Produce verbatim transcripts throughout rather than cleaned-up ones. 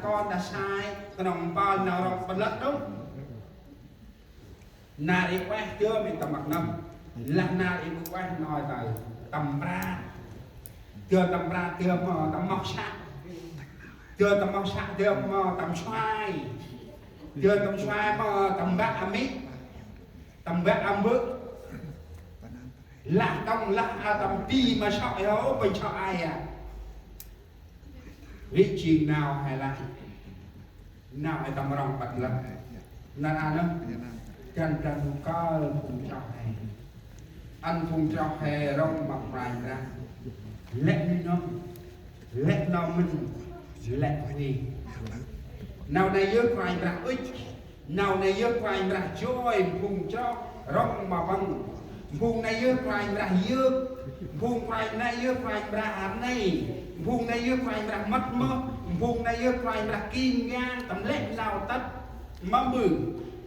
kon đah sai knŏng mpơl nau rŏng ƀon lăk đŏng. Nar i ueh dơm i tâm măk nâm. Lah nar i ueh nau tơ tâm bra. Dơm tâm bra dơm mơ tâm mok săk. Dơm tâm mok săk dơm mơ tâm suai. Dơm tâm suai mơ tâm bă amĭ. Tâm bă amƀơ̆. Lah tŏng lah a tâm ti ma sŏ hô ƀơ̆ sŏ ai a. Ri jêng nau he lah. Nau he tâm rŏng ƀon lăk. Nar a nơh. Dăn dăn kơl phung chroh he. Ăn phung chroh he rŏng ma Kôranh Brah. Lĕ mi nơh. Lĕ nau mĭn. Lĕ mi. Nau nây yơh Kôranh Brah ŭch. Nau nây yơh Kôranh Brah joi phung chroh rŏng ma Păng. Phung nây yơh Kôranh Brah yơk. Phung Kôranh nây yơh Kôranh Brah rnê. Phung nây yơh Kôranh Brah mât mơh. Phung nây yơh Kôranh Brah king ngang tâm lĕ nau tât. Ma ƀư.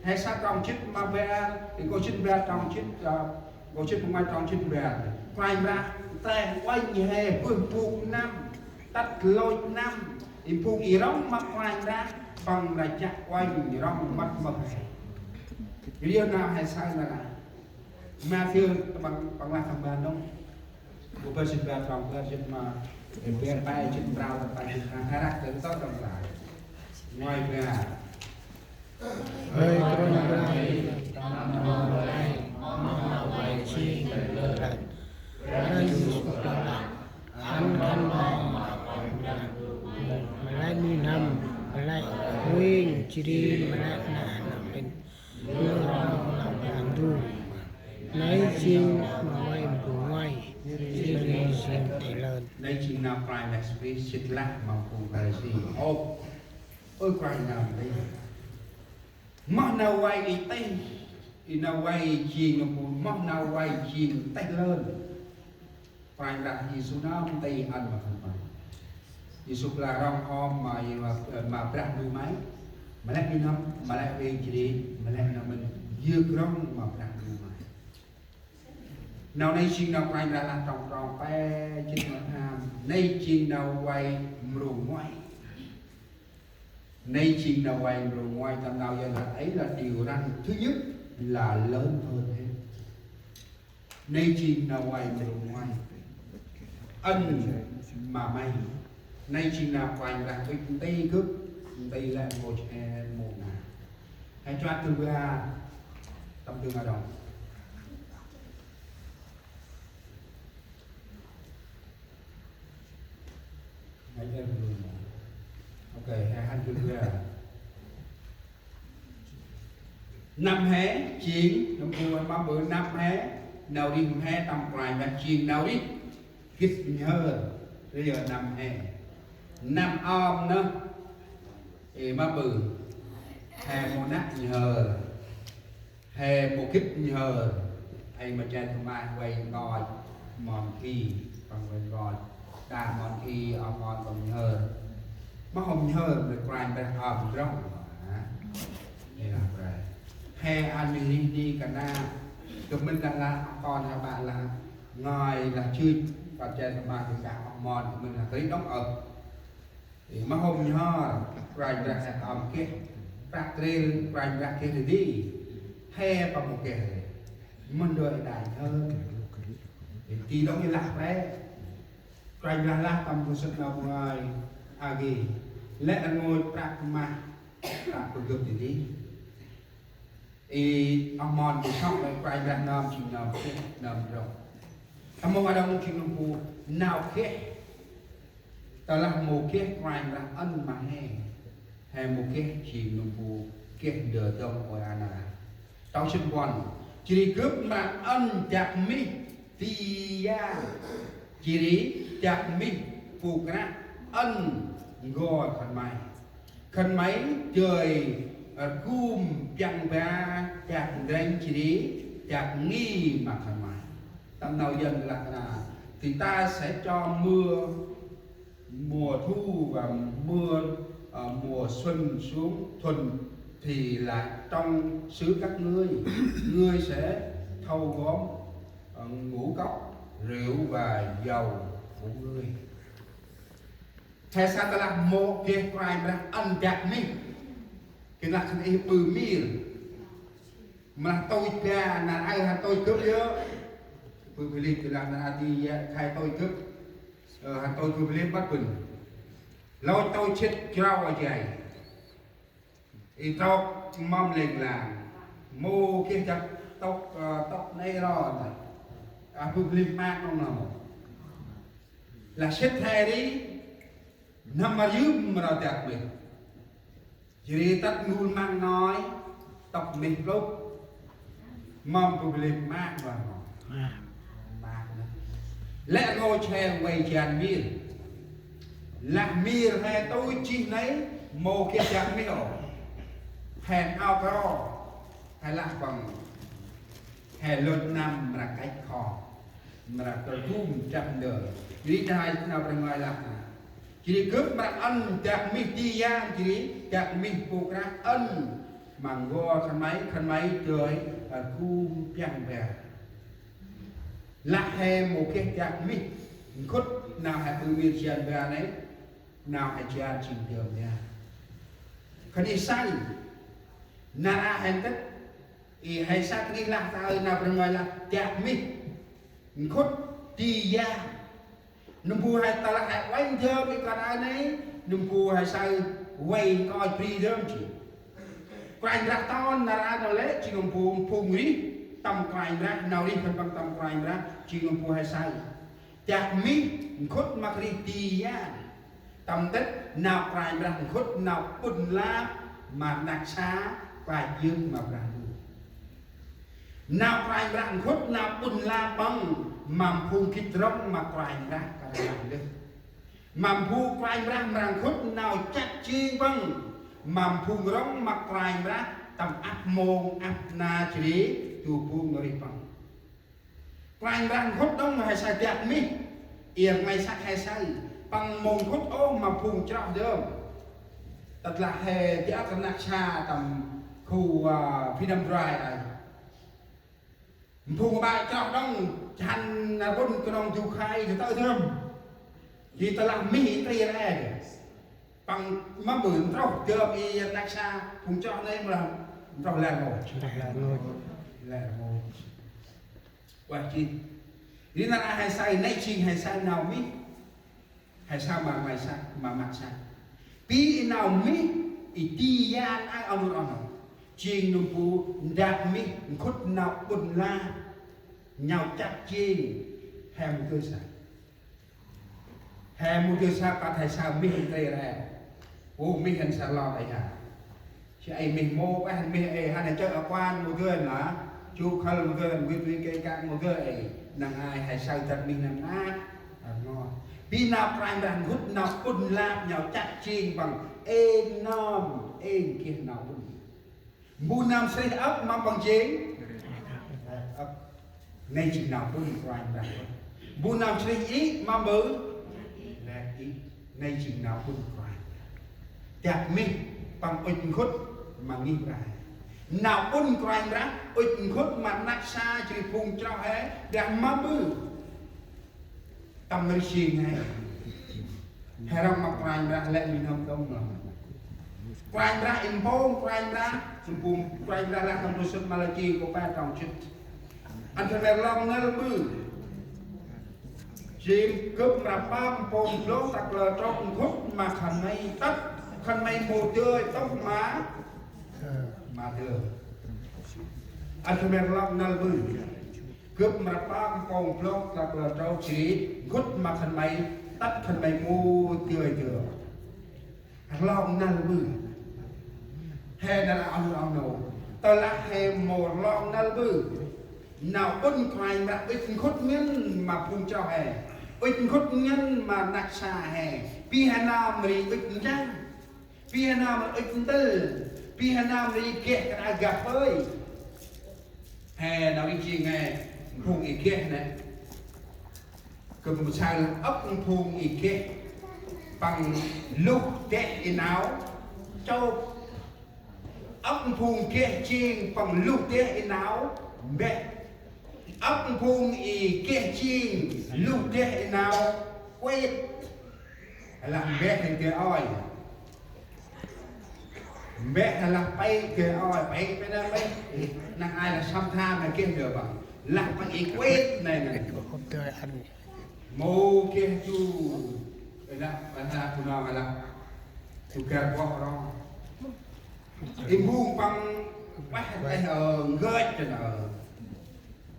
He sa trong jê̆t ma bar. Kô jê̆t bar trong jê̆t, ơ, kô jê̆t ma trong jê̆t bar. Kôranh Brah teh uănh he bơh bôk năm. Tât lôch năm. I phung i rŏng ma Kôranh Brah, Păng Brah chiă uănh rŏng mât mơh he. Ri yơh nau he saơ nar a. Mathiơ Păng, Păng lah tâm ban nông. Kô bar jê̆t bar trong bar jê̆t ma, bar pe jê̆t prao tâm bar jê̆t ma, he răk tơ tơ trong lai. Ngoai bar. Hơi Kôranh Brah, tâm nau vay, mâm nau vay jêng lơn. Brah Yêsu Krist lah: Ăn khân may ma lĕ nuih n'hâm, ma lĕ huêng jêh ri ma lĕ neh nau hên. Nuih n'hâm nau Brah Ndu. Nây jêng nau vay mbơ̆ ngoai, jêh ri jêng neh lơn. Nây jêng nau Kôranh Yêsu Krist jêh lah ma phung Pharisi. Ơ, ơ Kôranh nơh nây. Moh nau vay i têh, i nau vay jêng nơh bu, moh nau vay jêng têh lơn. Kôranh Brah Yêsu nơh nti ăn ma khân may. Yêsu lah rŏng hŏm ma, ma, ma Brah Ndu may. Ma lĕ nuih n'hâm, ma lĕ huêng jêh ri, ma lĕ nau mĭn yơk rŏng ma Brah Ndu may. Nau nây jêng nau Kôranh Brah lah trong trong pe jêng ma tham. Nây jêng nau vay mrô ngoai. Nây jêng nau vay mrô ngoai, tâm nau Yuăn lah, ấy là điều răn thứ nhất là lớn hơn hết. Nây jêng nau vay mrô ngoai. Ăn ma may. Nây jêng nau Kôranh Brah ŭch nti gâp, nti lĕ mâu che mâu na. He chuat tơ ba, tâm tơ nga đŏng. Ngai ơ, ok, he hăn tơ ba. Năm he, jêng, nâm bu ma bơ năm he, nau rêh he, tâm Kôranh Brah jêng nau rêh gĭt nhhơr, ri yơh năm he. Năm ơm nơh, ê, ma bơ, he mâu năk nhhơr. He mâu gĭt nhhơr, ay ma che Thôma vay nkoch, mon khi, păng vay nkoch. Đă mon khi, oh mon păng nhhơr. Ma hôm nhhơr, nơh Kôranh Brah ơm ndrŏng, hă? Ê lah Brah. He ăn mi rêh ni kơna, gâp mĭn lah lah, kon lah ƀă lah, ngơi lah jêh, păng che Thôma gĭt đă oh mon, gâp mĭn lah kri đŏng ơh. Ê, ma hôm nhhơr, Kôranh Brah he ơm geh. Prăk rêl Kôranh Brah geh dadê. He păng mâu geh. Mân dơi đai nhhơr. Ê, ti đŏng i lah pre. Kôranh Brah lah tâm bu sât nau bu ngơi. Agi. Lĕ rngôch prăk mah. Prăk bu gâp dadê. Ê, oh mon bu sŏk lĕ Kôranh Brah nơm jêng nơm geh, nơm ndrŏng. Tâm mâu a đŏng jêng nơm bu nau geh. Tơlah mâu geh Kôranh Brah ăn ma he. He mâu geh jêng nơm bu geh ndơ dŏng ôi ana. Tâu sĭn puăn. Jêh ri gâp mra ăn dak mih ti yang. Jêh ri dak mih bu krăk ăn n'gor khân may. Khân may dơi, ơ, rgum piăng ba dak ndrănh jêh ri dak ngih ma khân may. Tâm nau Yuăn lah kơna, thì ta sẽ cho mưa mùa thu và mưa, ờ, mùa xuân xuống thuần thì là trong xứ các ngươi, ngươi sẽ thâu gom, ờ, ngũ cốc, rượu và dầu của ngươi. He saơ tơlah mâu geh Kôranh Brah ăn dak mih. Geh lah khân ih ƀư mir. Mra tôch ba nar aơ hăn tôch gâp yơh. Ƀư Philip geh lah nar aơ di ya khai tôch gâp. Ơ, hăn tôch gâp Philip băt bân. Lôch tôch sĭt jrao a jay. I tôk mâm lêng lang. Mâu geh dak tôk, ơ, tôk nây ro nây. A, ƀư Philip măt nông nông. Lah sĭt he ri, năm mra yơm mra dak mih. Jêh ri tât n'gul măng nôi, tŏk mih plŭk. Mâm ƀư Philip măt nông nông. Măt nây. Lĕ rngôch he vay jan mir. Lah mir he tui jêh nây, mâu geh dak mih ôh. He ao kro, he lah păng. He lôch năm mra kăch kho, mra kơl gum chăp ndơ. Jêh ri đah nau Brah Ngơi lah. Jêh ri gâp mra ăn dak mih ti yang, jêh ri dak mih pô krah ăn ma n'gor khân may, khân may dơi, a, gum piăng bar. Lah he mâu geh dak mih, nkhŭt nau he ƀư mir jan bar nây, nau he jan jêng dơm ya. Khân ih saơ, nar aơ he ntĭt, i he saơ khân ih lah saơ nau Brah Ngơi lah dak mih. Nkhŭt ti yang. Nâm bu he tơlah he uănh dơm i kơt aơ nây, nâm bu he saơ vay nkoch bri dơm jêh. Kôranh Brah ton nar aơ nau lĕ jêng nâm bu phung rih tâm Kôranh Brah, nau rih khân păng tâm Kôranh Brah, jêng nâm bu he saơ. Dak mih nkhŭt ma rih ti yang. Tâm ntĭt nau Kôranh Brah nkhŭt nau ƀŭn lap ma rnăk sa klach yơk ma Brah Ndu. Nau Kôranh Brah nkhŭt nau ƀŭn lap păng ma phung gĭt rŏng ma Kôranh Brah kơt aơ lĕ. Ma phung Kôranh Brah mra nkhŭt nau chăt jêng păng ma phung rŏng ma Kôranh Brah tâm ăp mông ăp na jêh ri du phung nau rih păng. Kôranh Brah nkhŭt đŏng he saơ dak mih. Iăt may săk he saơ. Păng mâu nkhŭt ôh ma phung chroh dơm. Tât lah he di ăt rnăk sa tâm khu, a, Phi Nâm Drai aơ. Phung ƀă chroh đŏng, hăn nar ƀŭn knŏng du khay, du tơ̆ dơm. Di tơlah mih i trai re. Păng mâm ƀư ntroh dơm i rnăk sa, phung chroh nây mra ntroh lĕ rngôch. Lĕ rngôch. Lĕ rngôch. Ueh jêh. Ri nar aơ he saơ nây jêng he saơ nau mih. He saơ ma may săk, ma măt săk. Bi i nau mih, i ti yang aơ oh nô oh nô. Jêng nâm bu ndak mih nkhŭt nau ƀŭn lap. Nau chăt jêng he mâu dơi saơ. He mâu dơi saơ kơt he saơ mih i trai re. Ô, mih hăn saơ lor ay ha. Jêh ê mih mâu, ê hăn mih ê hăn chơ a kuan mâu dơi na. Chu khăl mâu dơi, wit wit kê kak mâu dơi ê. Năng ai he saơ dak mih năng a. A, ngo. Bi nau Kôranh Brah nkhŭt nau ƀŭn lap nau chăt jêng păng êng nơm, êng geh nau ƀŭn. Mbu nơm srih âk ma păng jêng. Âk. Nây jêng nau ƀŭn Kôranh Brah. Mbu nơm srih ê̆ ma mbơ̆. Lĕ ê̆. Nây jêng nau ƀŭn Kôranh Brah. Dak mih păng ŭch nkhŭt ma ngih Brah. Nau ƀŭn Kôranh Brah ŭch nkhŭt ma rnăk sa jêh ri phung chroh he Brah ma ƀư. Tâm rêh jêng he. He rŏng ma Kôranh Brah lĕ mi nơm dŏng lŏng. Kôranh Brah i mpông Kôranh Brah, sŭm mpông Kôranh Brah lah tâm rŭ sŭt Malaki kô pe trong jê̆t. Ăn khân may rlong năl ƀư. Jêng gâp mra pơm mpông blŏng ta kalơ trôk nkhŭt ma khân may tât khân may mâu dơi tŏk ma. Ma dơi. Ăn khân may rlong năl ƀư. Gâp mra pơm mpông blŏng ta kalơ trôk jêh ri nkhŭt ma khân may, tât khân may mâu dơi dơi. Rlong năl ƀư. He năl oh nô oh nô. Tơlah he mâu rlong năl ƀư. Nau ƀŭn Kôranh Brah ŭch nkhŭt ngăn ma phung chroh he. Ŭch nkhŭt ngăn ma rnăk sa he. Bi he nau mri ŭch njăng. Bi he nau mri ŭch ntil. Bi he nau mri geh kơt aơ gah hơi. He nau i jêng he, phung i geh nê. Gâp mâu saơ âk phung i geh. Păng luh deh i nau chôp. Âk phung geh jêng păng luh deh i nau mbeh. Âk phung i geh jêng luh deh i nau kuet. Lah mbeh he geh ôi. Mbeh lah pay geh ôi, pay pay na pay. Năng ai lah săm tham na geh ndơ păng. Lah păng i kuet na ngan. Mâu geh tu. Lah, lah, tu nau lah. Tu geh boh rong. I mbung păng pah teh, ơ, ngơi chân, ơ.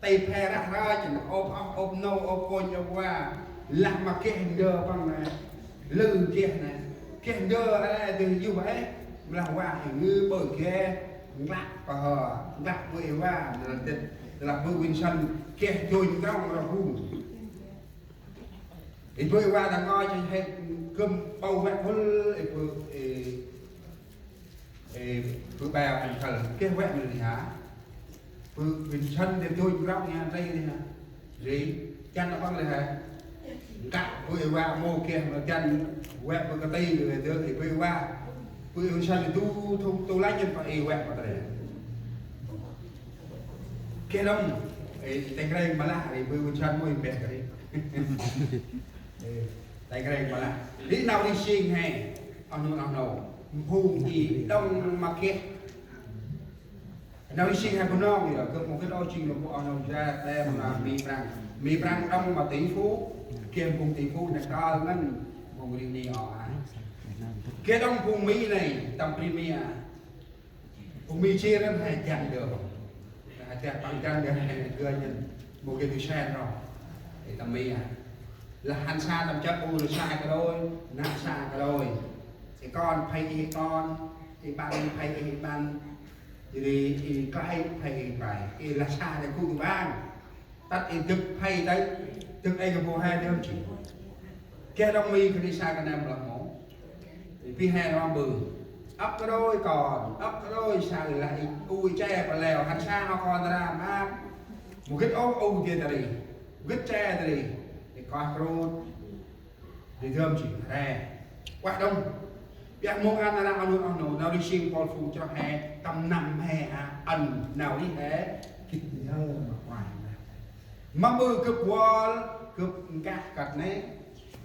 Tây phe rah rơi chân, ôp ôp ôp nô, ôp kônh, ôp wa. Lah ma geh ndơ păng na. Lư geh na. Geh ndơ ai tơ yuh ai. Lah wa he ngư bơi geh. Nglăk pa hơ. Nglăk bơi wa. Lah bơi Win Săn. Geh dônh krong rah hu. I bơi wa ta ngơi chân he gum bâu wa hul. I bơi, i Ê, bơ bao ăn khăl, geh wĕ mơ ri hă? Bơ Win Săn de dônh krong nha, rê ri hă? Rê, chăn apăng ri hă? Ngă bơ ê wa mâu geh mơ chăn wĕ bơ kơt ri, ê, dơ, ê, bơ ê wa. Bơ Win Săn de du, du, du lăch nhân pa ê wĕ mơ ri. Geh đŏng, ê, teng reng ma lah, ê, bơ Win Săn mâu ê beh kơt ri. Ê, teng reng ma lah. Ri nau ri sing he, oh nô, oh nô. Phung i đŏng ma geh. Nau i sing he Bunong yơh, gâp mâu gĭt ôh jêng lŏ bu oh nô ja, tem ma Mi Prăng. Mi Prăng đŏng ma tỷ phú, geh phung tỷ phú nê kal ngăn, mâu ri ni oh a. Geh đŏng phung Mi nê, tâm bri Mi a. Phung Mi jêr ngăn he jan đơ. He jan păng jan đơ he gơ nhân, mâu geh du sen rŏng. Ê tâm Mi a. Lah hăn sa tâm chăp u, sa kơ đôi, nă sa kơ đôi. Ê kon phay ê kon, ê ƀăn phay ê ƀăn. Jêh ri i klay phay i klay. I lah sa de gŭ i vang. Tât i dâk phay tât. Dâk ê kơ bu he dơm chi. Geh đŏng Mi kơ ri sa kơ năm lah mâu. I pi he rong bư. Ăp kơ đôi kon, ăp kơ đôi sa lah i u i che pa leo. Hăn sa hŏ kon ra mă. Mâu gĭt ôh u dê ta ri. Mâu gĭt che ta ri. I koh krŭt. Ri dơm jêng he. Ueh đŏng. Biă mông ăn ră oh nô, oh nô, nau ri sing pôl phung chroh he, tâm năm he a, ăn nau ri he, gĭt nhhơr ma Kôranh Brah. Ma ƀư gâp vâl, gâp nkah kơt nê,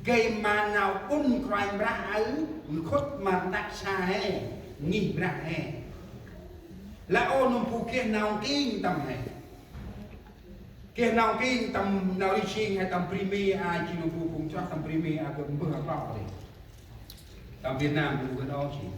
gay ma nau ƀŭn Kôranh Brah aơ, nkhŭt ma dak sa he, ngih Brah he. Lah ôh nâm bu geh nau nking tâm he. Geh nau nking tâm nau ri sing he tâm bri Mi a, jêng nâm bu phung chroh tâm bri Mi a, gâp mbơh a kloh ri. Tâm Việt Nam mâu geh ôh jêng.